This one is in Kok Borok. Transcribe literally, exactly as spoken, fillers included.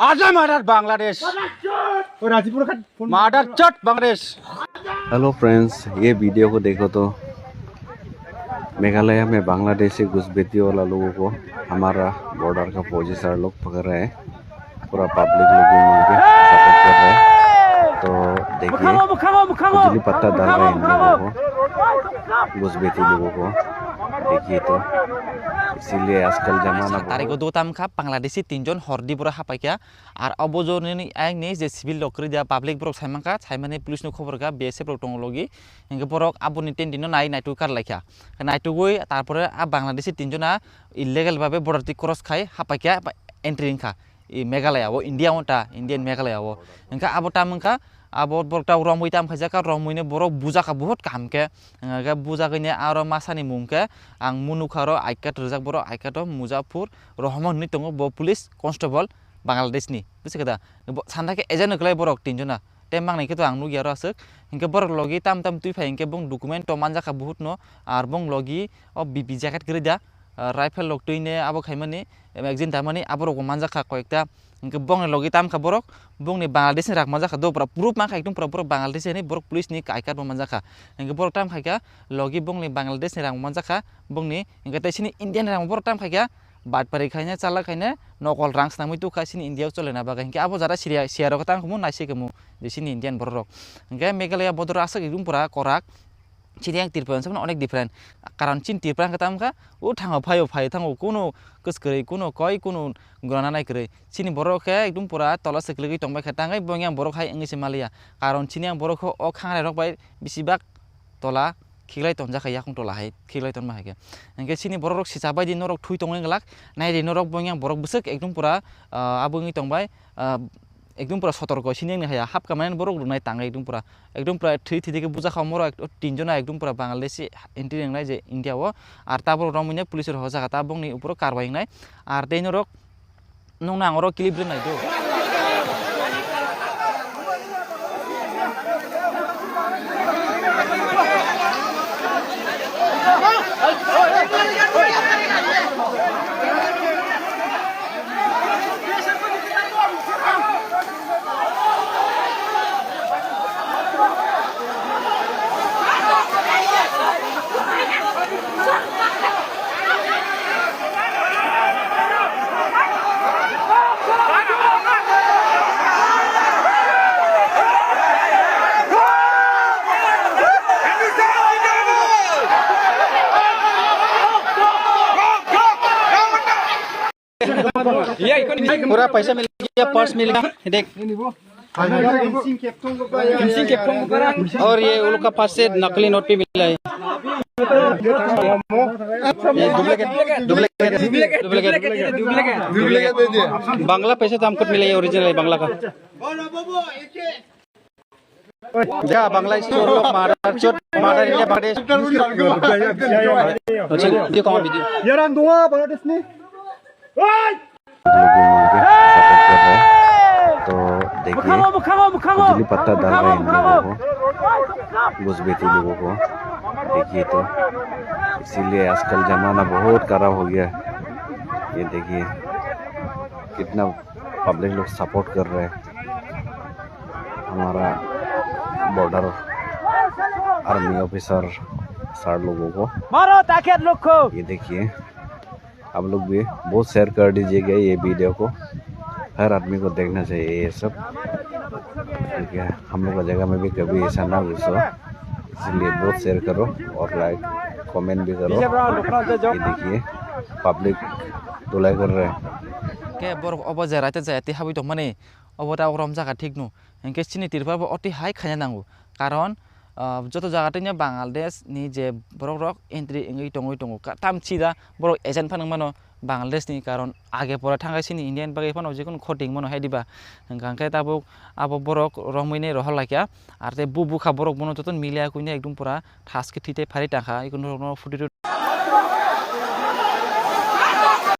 आजा मादर बांग्लादेश। मादर चोट बांग्लादेश। हेलो फ्रेंड्स, ये वीडियो को देखो तो मेघालय में बांग्लादेशी घुसपैठी वाला लोगों को हमारा बॉर्डर का फौजी सर लोग पकड़ रहे हैं। पूरा पब्लिक लोग भी मिलके सपोर्ट कर रहे हैं। तो देखिए, बिजली पट्टा डाल रहे हैं इन लोगों को, घुसपैठी लोगों को। देखिए तो, इसीलिए आजकल जमाना बहुत Tarikh o do tam kha Bangladeshi tinjon hor di boro hapai kha. Ar obo joni ayang ni je civil rok kwrwi da, public borok sai mankha, sai mani police no khobor kha, B S F rok tongo logi. Hinkhe borok aboni tent no nai naitu kar lai kha. Naitugwi tarpore a Bangladeshi tinjon a illegal babe border twi cross khai hapai kha, entry wngkha. I Meghalaya o, India o ta, Indian Meghalaya o. Hinkhe abo tam wngkha, abo borok ta romwi tam khaijak kha, romwi no borok bujak kha, buhut kaham khe. Hinkhe bujak hine aro masani mung khe ang munu kha aro I card rijak borok, I card o Muzafur Rahman hinwi tongo, bo police constable Bangladesh ni. Busi khe da? Bo sanda khe agent kwlai borok tinjona. Tei mangnai khe to ang nukya aro aswk. Hinkhe borok logi tam tam twi phai hinkhe bong document to manjak kha buhut no, ar bong logi o B P jacket kwrwi da, ah, rifle rok twi ne abo khaimani, magazine tamani, aborok bo manjak kha koyekta. Hinkhe bongni logi tam kha borok, bongni Bangladesh ni rang manjak kha, do pura proof mankha ekdom pura borok Bangladesh ni, borok police ni I card bo manjak kha. Hinkhe borok tam khai kha logi bongni Bangladesh ni rang manjak kha, bongni hinkhe tei sini India ni rang borok tam khai kha, batpari khaina chala khaina nokol rang swnamwi tukha sini India o chole na bagwi. Hinkhe abo jara siya, siya rok tang khumu naisik khumu je sini Indian borok rok. Hinkhe Meghalaya border aswk ekdom pura korak. Chini yang Tripura ni samano onek different. Karon chini Tripura hwnkhe tamo kha, o thango phaio phai thango, kuno kwskwrwi, kuno koi, kuno gurana nai kwrwi. Chini borok khe ekdum pura tola se kwlwgwi tongbai kha, tangwi bo yang borok hai wngwi se maliya. Karon chini yang borok khe o khangrai rok bai bisi bak tola khiklai tonjak kha, yakung tola hai khiklai tonma hai khe. Hinkhe chini borok rok sisa bai di norok thui tongwi glak, nai di norok bo yang borok bwswk ekdum pura, ah, abo wngwi tongbai, ah, ekdum pura sotorko sini wngni haya hapka mani borok rwnai tang ekdum pura, ekdum pura thwi thwi dike buja kha moro ek-, tinjona ekdum pura Bangladeshi entry wngnai je India o, ar tabok romwi ne police rok hojaga tabokni uporo karwai wngnai, ar tei norok nukna ang oro clip rwnai do. पूरा पैसा मिल गया, पर्स मिल गया, देख। और ये उन लोग का पास से नकली नोट भी मिला है। ये duplicate, duplicate, duplicate, duplicate. Bangla पैसे तो हमको मिला, ये ओरिजिनल है बांग्ला का। जा, बांग्ला स्टोर लोग मारा, चोट मारा, ये बांग्लादेश। अच्छा, ये कौन वीडियो? ये रंग दूंगा, बांग्लादेश ने। लोगों को सपोर्ट कर रहे हैं। तो देखिए, बिजली पट्टा डाल रहे हैं इन लोगों को, घुसपैठी लोगों को। देखिए तो, इसीलिए आजकल जमाना बहुत खराब हो गया है। ये देखिए, कितना पब्लिक लोग सपोर्ट कर रहे हैं। हमारा बॉर्डर आर्मी ऑफिसर सर लोगों को। मारो ताकत लोग को। ये देखिए, आप लोग भी बहुत शेयर कर दीजिएगा ये वीडियो को, हर आदमी को देखना चाहिए ये सब। ठीक है, हम लोग का जगह में भी कभी ऐसा ना घुसो, इसलिए बहुत शेयर करो और लाइक कमेंट भी करो। ये देखिए, पब्लिक धुलाई कर रहे हैं। Ke borok obo je raite jaya tei habwi tongmani, obo ta romjak kha thik no. Hinkhe chini Tripura bo oti hai khaina nango. Karon, ah, joto jaga tini Bangladesh ni je borok rok entry wngwi tongwi tongo. Ka-, tam chida borok agent phano mano Bangladesh ni, karon age pore thangkhe chini India ni bagwi phano jekunu khoting mano hai diba. Hingkha khe tabuk abo borok romwi ni rohor laikha. Ar tei bu bukha borok bono joto milia kuino ekdum pura thaske thwi tei phari tangkha. Ikono rokno phuti